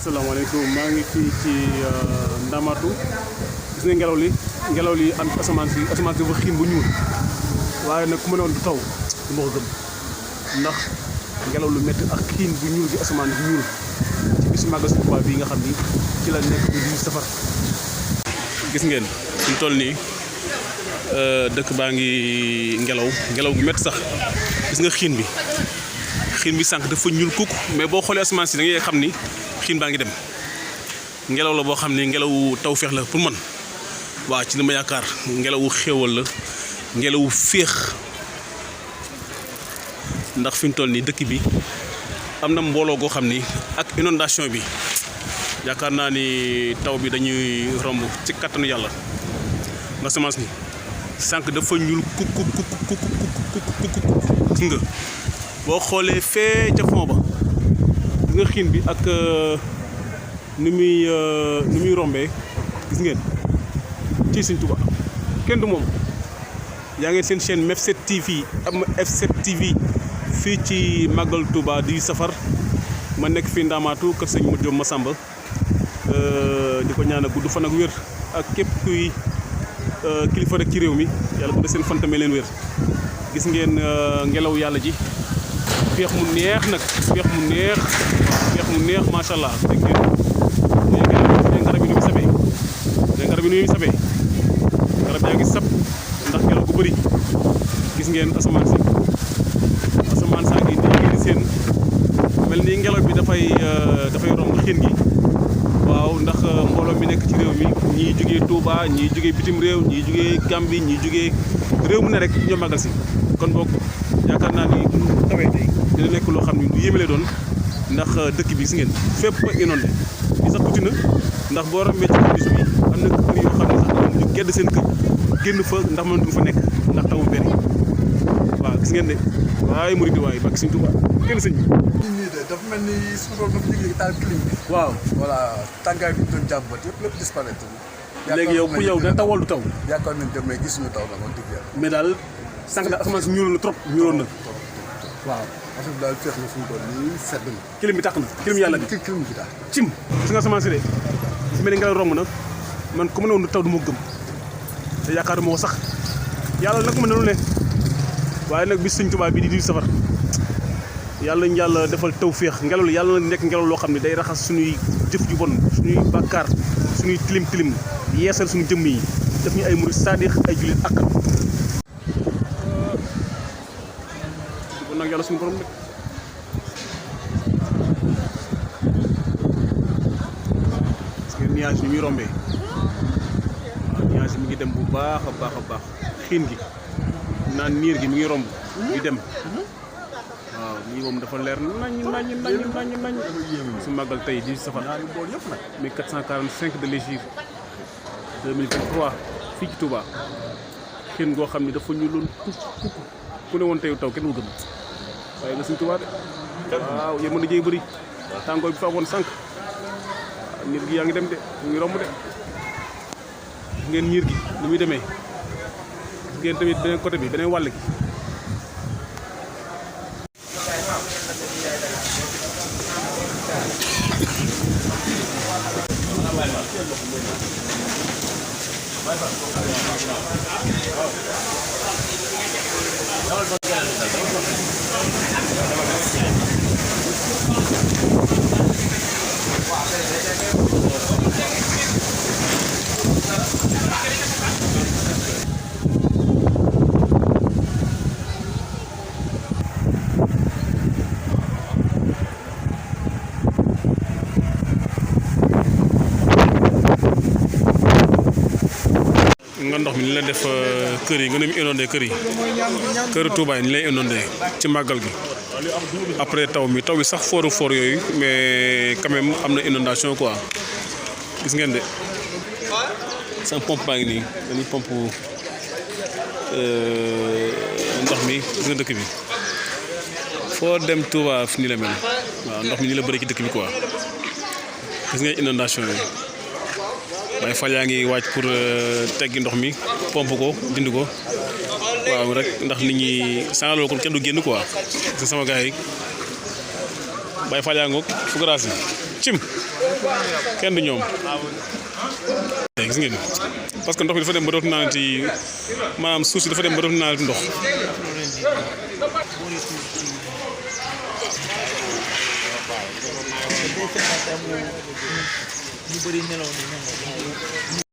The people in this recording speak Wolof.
asalaamaaleykum maa ngi fii ci Ndamatou gis nga ngelaw li am asamaan si dafa xiin bu ñuul waaye nag ku ma ne woon du taw du ma ko gëm ndax ngelaw lu métti ak xiin bu ñuul gi asamaan bu ñuul ci bisu màggal Sëñ Tuubaa bii nga xam ni ci la nekk bu 18 safar. gis ngeen fi mu toll nii dëkk baa ngi ngelaw gu métti sax gis nga xiin bi sànq dafa ñuul kukk mais boo xoolee asamaan si da ngay xam ni xiin baa ngi dem ngelaw la boo xam ni ngelaw taw feex la pour man waaw ci li ma yaakaar ngelawu xéewal la ngelawu féex ndax fi mu toll nii dëkk bi am na mbooloo goo xam ni ak inondation bi yaakaar naa ni taw bi dañuy romb ci kattanu yàlla nga semence ni sànq dafa ñuul kuk gis nga boo xoolee fee ca fond ba gis nga xiin bi ak ni muy rombee gis ngeen ci Sëñ Tuubaa kenn du moom yaa ngeen seen chaîne F7 TV am F7 TV fii ci Magal Touba di safar ma nekk fii Ndamatou kër sëñ Modou Diop Massamba di ko ñaan a gudd fan ak wér ak képp kuy kilifa rek ci réew mi yàlla bu dee seen fan tamit leen wér gis ngeen ngelaw yàlla ji feex mu neex nag feex mu neex macha allah dégg ngeen garab yi nu muy sabee garab yaa ngi sab ndax ngelaw gu bëri gis ngeen asamaan saa ngi di seen mel ni ngelaw bi dafay romb xiin gi waaw ndax mbooloo mi nekk ci réew mi ñii jógee Touba ñii jógee bitim réew ñii jógee Gambie ñii jógee réew mu ne rek ñoo màggal si kon boog yaakaar naa ni bu tawee tey dina nekk loo xam ni lu yéeme lay doon ndax dëkk bi gis ngeen fépp a inondé bi sax tuuti na ndax boo rombee ci bis bi am na kër yoo xam ne sax dañu ñu gedd seen kër génn fa ndax mën duñ fa nekk ndax tawu benn waaw gis ngeen de waaye murid di waaye bak Sëñ Tuubaa kenn sëñ bi. nii de dafa mel ni suñu borom dafa jógee taal clim bi. waaw voilà tàngaay bi ñu doon jàmbat lépp disparaître. léegi yow pour yow da taw wala du taw. yaakaar nañ dem mais gisuñu taw nag wax dëgg yàlla. mais daal sànq daal asamaan si ñuuloon na trop ñuuloon na. waaw affaire bi daal féex na fu mu toll nii sedd na. clim bi tàq na clim yàlla bi clim bi daal. cim gis nga asamaan si de su mel ni ngelaw romb na man ku ma ne woon du taw du ma gëm te yaakaaruma ko sax yàlla nag ma ne lu ne waaye nag bis Sëñ Tuubaa bi di safar yàlla ñu yàlla defal taw féex ngelaw li yàlla na nekk ngelaw loo xam ne day raxas suñuy jëf ju bon suñuy bàkkaar suñuy tilim yeesal suñu jëmm yi def ñu ay murid saadix ay jullit ak bon nag yàlla suñu borom nag parce que nuage ni muy rombee waaw nuage yi mi ngi dem bu baax a baax xiin gi naan niir gi mi ngi romb di dem waaw lii moom dafa leer nañ su màggal tey di safar 1445 de l'hégire 2023 fii ci Touba xiin goo xam ne dafa ñuuloon ku ne woon tey taw kenn mu gëm waaye nga Sëñ Tuubaa de waaw yéen mën a jëy bëri tàngooy bi fa amoon sànq waaw niir gi yaa ngi dem de mu ngi romb de ngeen niir gi ni muy demee ngeen tamit beneen côté bi beneen wàll gi nga ndox mi ni la def kër yi nga ne mu inondé kër yi kër Touba yi ni lay inondé ci màggal gi après taw bi sax foor yooyu mais quand même am na inondation quoi gis ngeen de sama pompe baa ngi nii dañuy pompe ndox mi gis nga dëkk bi foo dem Touba fi ni la mel waaw ndox mi ni la bëri ci dëkk bi quoi gis nga inondation yi waaye fal yaa ngi waaj pour teggi ndox mi pompe ko dindi ko waaw rek ndax nit ñi sans loolu kon kenn du génn quoi parce que sama gars yi Baye Fall yaa ngoog fu grâce yi cim kenn du ñoom gis ngeen parce que ndox bi dafa dem ba dootu naanati maanaam suuf si dafa dem ba dootu naanati ndox ñu bëri nelaw